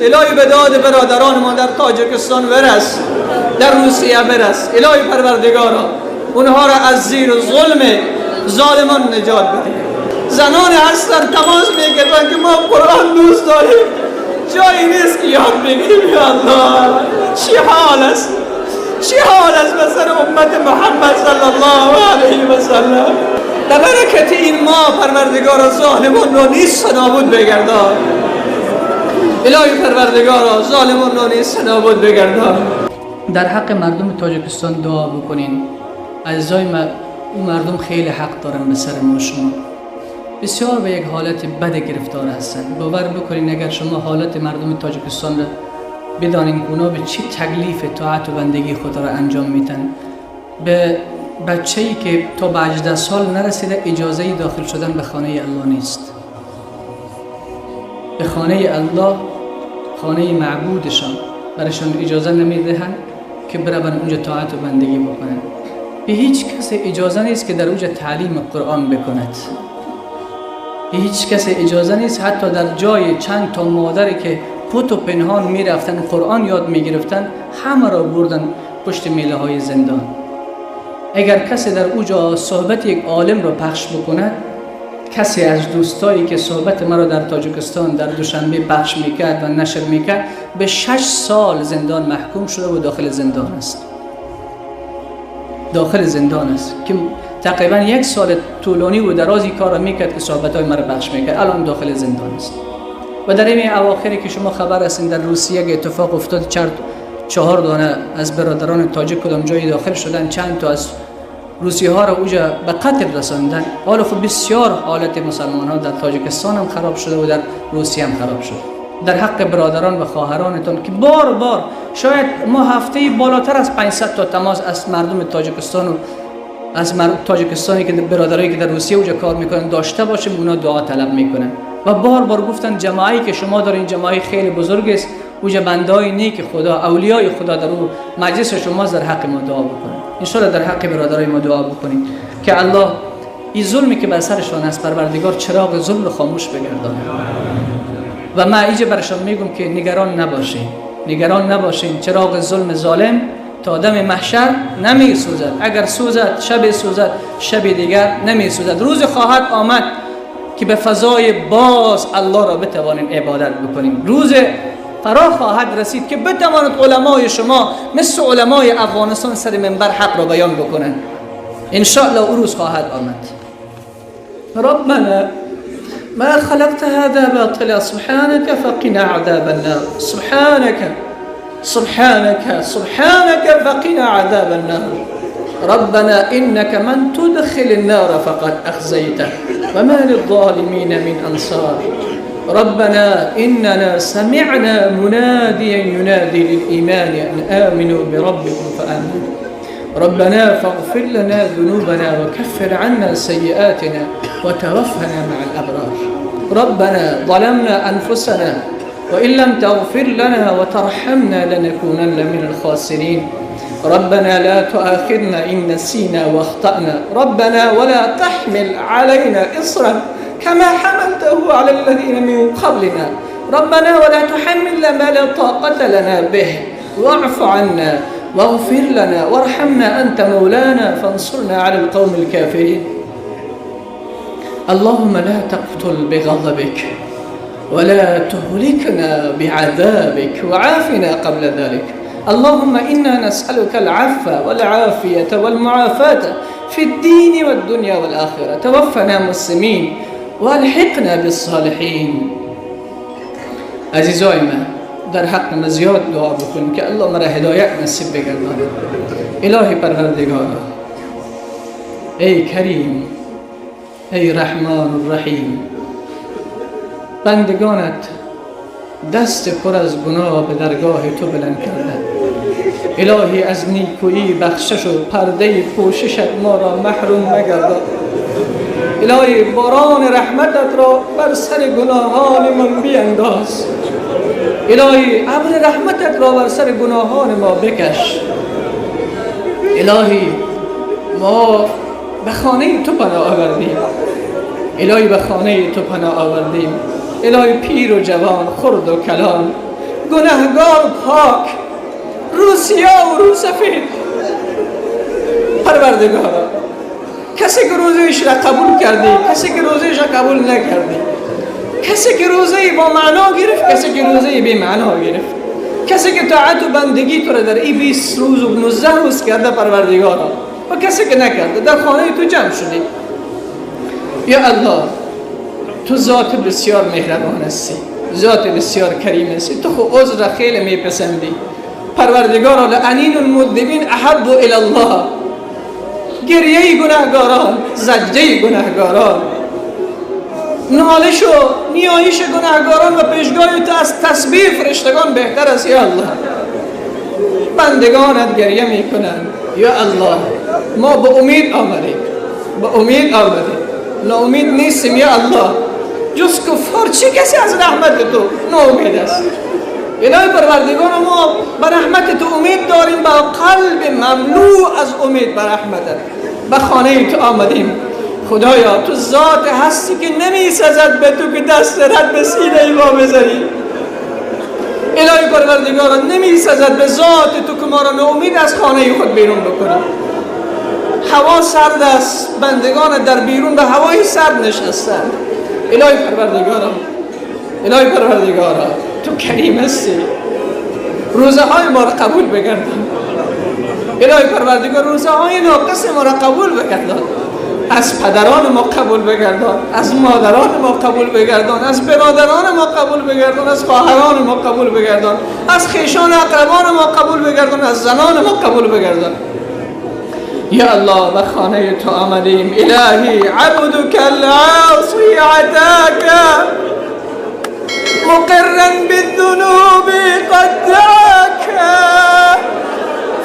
الهی به داد برادران ما در تاجکستان برس، در روسیه برس. الهی پروردگارا اونها را از زیر ظلم ظالمان نجات بده. زنان هستن تماس میگیرن که ما قرآن دوست داریم، جایی نیست که یاد بگیریم. یا الله چی حال است، چی حال است به سر امت محمد صلی الله علیه و سلم. در برکت این ما پروردگارا ظالمان را نیست نابود بگردان. الهی پروردگارا ظالمان را نیست نابود بگردان. در حق مردم تاجیکستان دعا بکنین. عزیزای ما، او مردم خیلی حق دارن به سر ما شما. بسیار به یک حالت بد گرفتار هستند. باور بکنین اگر شما حالت مردم تاجیکستان را بدانین که اونا به چی تکلیف طاعت و بندگی خدا را انجام میدن. به بچه‌ای که تا به 18 سال نرسیده اجازه داخل شدن به خانه الله نیست. به خانه الله، خانه معبودشان، برایشان اجازه نمیدهند که بروند اونجا طاعت و بندگی بکنند. به هیچ کس اجازه نیست که در اونجا تعلیم قرآن بکند. به هیچ کس اجازه نیست حتی در جای چند تا مادری که پت و پنهان میرفتن قرآن یاد میگرفتن، همه را بردن پشت میله های زندان. اگر کسی در اوجا صحبت یک عالم را پخش بکند، کسی از دوستایی که صحبت مرا در تاجیکستان در دوشنبه پخش میکرد و نشر میکرد به 6 سال زندان محکوم شده و داخل زندان است. داخل زندان است که تقریبا 1 سال طولانی و درازی کار را میکرد که صحبت‌های مرا پخش میکرد، الان داخل زندان است. و در این اواخری که شما خبر هستین در روسیه که اتفاق افتاد، 4 دانه از برادران تاجیک کدام جایی داخل شدن، چند تا از روسی ها را اوجا به قتل رساندن. حالا خب بسیار حالت مسلمان ها در تاجیکستان هم خراب شده و در روسیه هم خراب شده. در حق برادران و خواهرانتان که بار بار شاید ما هفته بالاتر از 500 تا تماس از مردم تاجیکستان و از تاجیکستانی که برادرایی که در روسیه اوجا کار میکنن داشته باشیم، اونا دعا طلب میکنن و بار بار گفتن جماعی که شما دارین جماعی خیلی بزرگ است، اوجا بندای نیک خدا، اولیای خدا در او مجلس شما در حق ما دعا بکنن. انشالله در حق برادرای ما دعا بکنید که الله این ظلمی که بر سرشان است پروردگار چراغ ظلم رو خاموش بگردانه. و ما اینجا برشان میگم که نگران نباشین، نگران نباشین، چراغ ظلم ظالم تا دم محشر نمی سوزد. اگر سوزد شب سوزد، شب دیگر نمی سوزد. روز خواهد آمد که به فضای باز الله را بتوانیم عبادت بکنیم. روز فرا خواهد رسید که بتواند علمای شما مثل علمای افغانستان سر منبر حق را بیان بکنند. انشاءالله او روز خواهد آمد. ربنا ما خلقت هذا باطلا سبحانك فقنا عذاب النار. سبحانك سبحانك سبحانك فقنا عذاب النار. ربنا إنك من تدخل النار فقد أخزيته وما للظالمين من أنصار. ربنا إننا سمعنا مناديا ينادي للإيمان أن آمنوا بربكم فآمنوا. ربنا فاغفر لنا ذنوبنا وكفر عنا سيئاتنا وتوفنا مع الأبرار. ربنا ظلمنا أنفسنا وإن لم تغفر لنا وترحمنا لنكونن من الخاسرين. ربنا لا تؤاخذنا إن نسينا واخطأنا. ربنا ولا تحمل علينا إصرا كما حملته على الذين من قبلنا. ربنا ولا تحملنا ما لا طاقة لنا به واعف عنا واغفر لنا وارحمنا أنت مولانا فانصرنا على القوم الكافرين. اللهم لا تقتل بغضبك ولا تهلكنا بعذابك وعافنا قبل ذلك. اللهم إنا نسألك العفو والعافية والمعافاة في الدين والدنيا والآخرة. توفنا مسلمين والحقنا بالصالحین. عزیزای من، در حق من زیاد دعا بکنیم که الله مرا هدایت نصیب بگرداند. الهی پروردگارا، ای کریم، ای رحمان الرحیم، بندگانت دست پر از گناه به درگاه تو بلند کردند. الهی از نیکویی بخشش و پرده پوششت ما را محروم مگردان. الهی باران رحمتت را بر سر گناهان من بینداز. الهی ابر رحمتت را بر سر گناهان ما بکش. الهی ما به خانه تو پناه آوردیم. الهی به خانه تو پناه آوردیم. الهی پیر و جوان، خرد و کلان، گناهگار پاک، روسیا و روسفید. پروردگارا کسی که روزهش را قبول کردی، کسی که روزهش را قبول نکردی، کسی که روزه با معنا گرفت، کسی که روزه بی معنا گرفت، کسی که طاعت و بندگی تو را در این 20 روز و 19 روز کرده پروردگارا، و کسی که نکرده در خانه تو جمع شدی. یا الله تو ذات بسیار مهربان هستی، ذات بسیار کریم هستی، تو خو عذر را خیلی میپسندی. پروردگارا لعنین المذنبین احب الی الله، گریه گناهگاران، زجه گناهگاران، نالش و نیایش گناهگاران و پیشگاه تو از تسبیح فرشتگان بهتر است. یا الله بندگانت گریه میکنند. یا الله ما به امید آمدیم، به امید آمدیم، ناامید نیستیم. یا الله جز کفار چه کسی از رحمت تو ناامید است؟ الهی پروردگار ما به رحمت تو امید داریم، با قلب مملو از امید به رحمتت به خانه تو آمدیم. خدایا تو ذات هستی که نمی سزد به تو که دست رد به سینه ما بزنی. الهی پروردگار نمی سزد به ذات تو که ما را ناامید از خانه خود بیرون بکنی. هوا سرد است، بندگان در بیرون به هوای سرد نشستند. الهی پروردگارا، الهی پروردگارا تو کریم هستی، روزه های ما را قبول بگردان. الهی پروردگار روزه های ناقص ما را قبول بگردان، از پدران ما قبول بگردان، از مادران ما قبول بگردان، از برادران ما قبول بگردان، از خواهران ما قبول بگردان، از خویشان اقربان ما قبول بگردان، از زنان ما قبول بگردان. یا الله به خانه تو آمدیم. الهی عبدک العاصی عتاک مقرا بالذنوب قد دعاک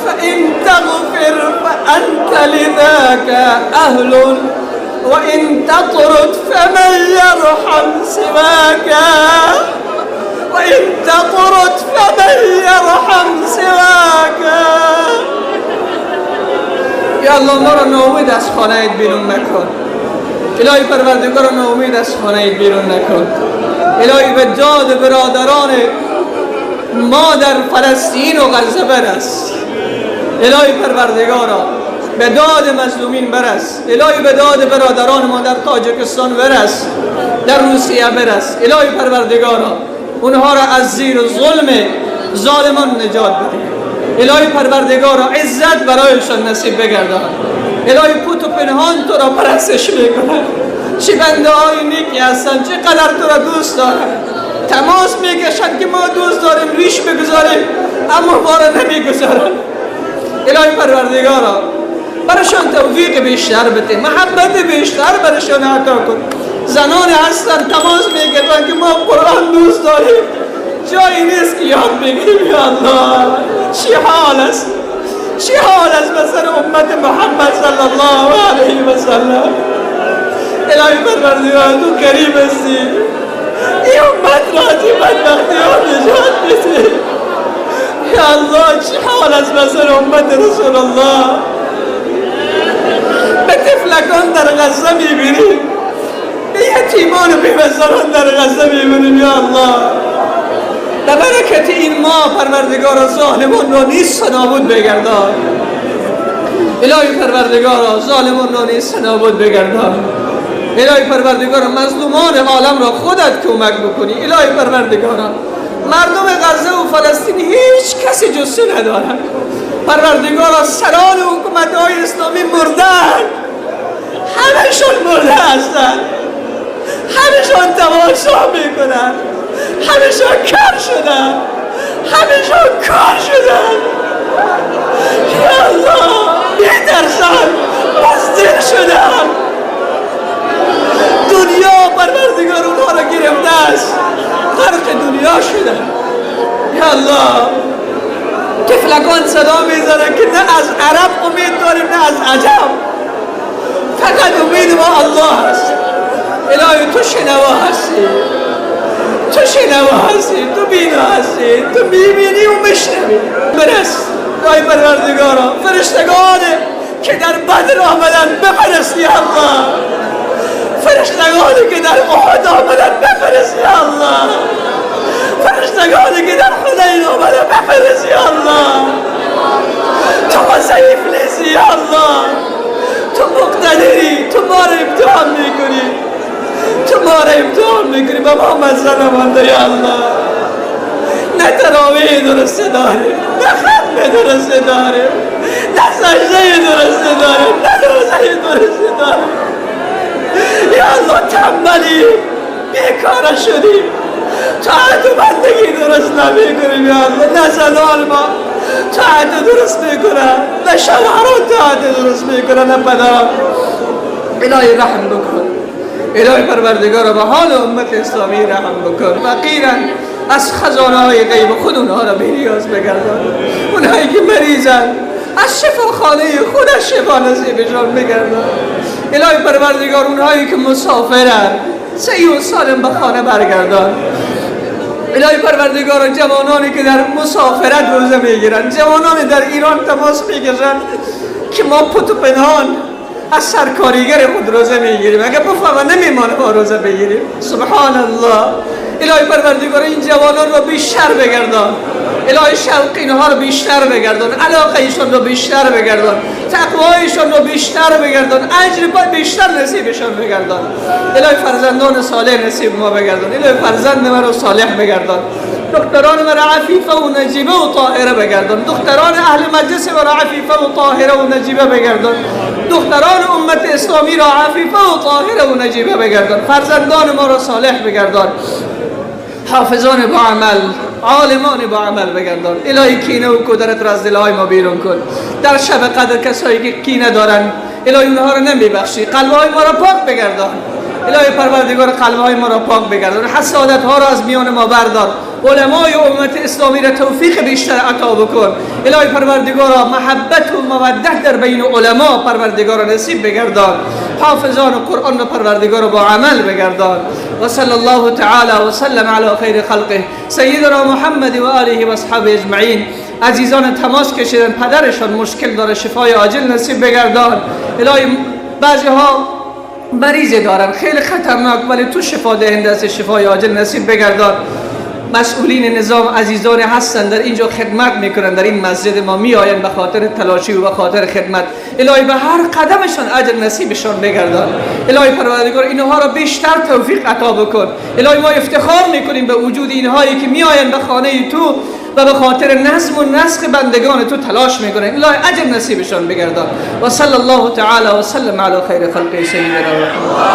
فإن تغفر فأنت لذاك أهل وإن تطرد فمن يرحم سواك وإن تطرد فمن يرحم سواك. یا الله ما را ناامید از خانه بیرون نکن. الهی پروردگار ناامید از خانه بیرون نکن. الهی به داد برادران ما در فلسطین و غزه برس. الهی پروردگارا به داد مظلومین برس. الهی به داد برادران ما در تاجکستان برس، در روسیه برس. الهی پروردگارا اونها را از زیر ظلم ظالمان نجات بده. الهی پروردگارا عزت برایشان نصیب بگردان. الهی پوت و پنهان تو را پرستش میکنن. چه بنده های نیکی هستن، چه قدر تو را دوست دارن. تماس میکشن که ما دوست داریم ریش بگذاریم، اما ما را نمیگذارن. الهی پروردگارا برشان توفیق بیشتر بده، محبت بیشتر برشان عطا کن. زنان هستن تماس میگیرن که ما قرآن دوست داریم، جایی نیست که یاد بگیریم. یا الله چی حال است، چی حال است بسر امت محمد صلی الله علیه و سلم. الهی پروردگارا تو کریم هستی، این امت را از این بدبختی ها نجات بده. یا الله چی حال است بسر امت رسول الله. به طفلکان در غزه میبینیم، به یتیمان و بیوزران در غزه میبینیم. یا الله در برکت این ما پروردگارا ظالمان را نیست نابود بگردان. الهی پروردگارا ظالمان را نیست نابود بگردان. الهی پروردگارا مظلومان عالم را خودت کمک بکنی. الهی پروردگارا مردم غزه و فلسطین هیچ کسی جز تو ندارند. پروردگارا سران حکومت‌های اسلامی مردن، همشون مرده هستند، همشون تماشا میکنن، همشون کر شدن، همشون کار شدن. یا الله میترسن، بزدل شدن. دنیا پروردگار اونها را گرفته است، غرق دنیا شدن. یا الله طفلکان صدا میزنن که نه از عرب امید داریم نه از عجم، فقط امید ما الله است. الهی تو شنوا هستی، تو شنوا هستی، تو بینا هستی، تو میبینی و میشنوی. برس الهی پروردگارا فرشتگان که در بدر آمدن بفرستی الله، فرشتگانی که در احد آمدن بفرستی الله، فرشتگانی که در حدیبیه تو ما رو امتحان میکنی، تو ما رو امتحان میکنی، به ما مزه نمانده یا الله. نه تراویح درسته داریم، نه ختم درسته داریم، نه سجده درسته داریم، نه روزه درسته داریم. یا الله تنبلیم، بیکاره شدیم، طاعت و بندگی درست نمیکنیم یا الله. نه زنان ما طاعت درست میکنه، نه شوهران طاعت درست میکنه، نه پدران. الهی رحم بکن، الهی پروردگار به حال امت اسلامی رحم بکن. فقیرن از خزانه های غیب خود اونها را به نیاز بگردان. اونهایی که مریضن از شفاخانه خودش شفا نصیبشان بگردان. الهی پروردگار اونهایی که مسافرن صحیح و سالم به خانه برگردان. الهی پروردگار جوانانی که در مسافرت روزه میگیرن، جوانان در ایران تماس میگیرن که ما پت و پنهان از سرکاریگر خود روزه میگیریم، اگه بفهمه نمیمانه ما روزه بگیریم. سبحان الله. الهی پروردگار این جوانان رو بیشتر بگردان، الهی شوق اینها رو بیشتر بگردان، علاقه ایشان رو بیشتر بگردان، تقوایشان رو بیشتر بگردان، اجر بیشتر نصیبشان بگردان. الهی فرزندان صالح نصیب ما بگردان، الهی فرزند ما رو صالح بگردان، دختران ما را عفیفه و نجیبه و طاهره بگردان، دختران اهل مجلس ما را عفیفه و طاهره و نجیبه بگردان، دختران امت اسلامی را عفیفه و طاهره و نجیبه بگردان، فرزندان ما را صالح بگردان، حافظان با عمل، عالمان با عمل بگردان. الهی کینه و کدرت را از دلهای ما بیرون کن. در شب قدر کسایی که کینه دارن الهی اونها را نمیبخشی، قلبهای ما را پاک بگردان. الهی پروردگار قلبهای ما را پاک بگردان، حسادت ها را از میان ما بردار، علمای امت اسلامی را توفیق بیشتر عطا بکن. الهی پروردگارا محبت و مودت در بین علما پروردگارا نصیب بگردان، حافظان قرآن و پروردگارا با عمل بگردان. و صلی الله تعالی و سلم علی خیر خلقه سیدنا محمد و آله و اصحابه اجمعین. عزیزان تماس کشیدن پدرشان مشکل داره، شفای عاجل نصیب بگردان. الهی بعضی ها مریض دارن خیلی خطرناک، ولی تو شفا دهنده است، شفای عاجل نصیب بگردان. مسئولین نظام عزیزان هستن در اینجا خدمت میکنن، در این مسجد ما میآیند به خاطر تلاشی و به خاطر خدمت. الهی به هر قدمشان اجر نصیبشان بگردان. الهی پروردگار اینها را بیشتر توفیق عطا بکن. الهی ما افتخار میکنیم به وجود اینهایی که میآیند به خانه تو و به خاطر نظم و نسق بندگان تو تلاش میکنن. الهی اجر نصیبشان بگردان. و صلی الله تعالی و سلم علی خیر خلق سیدنا محمد.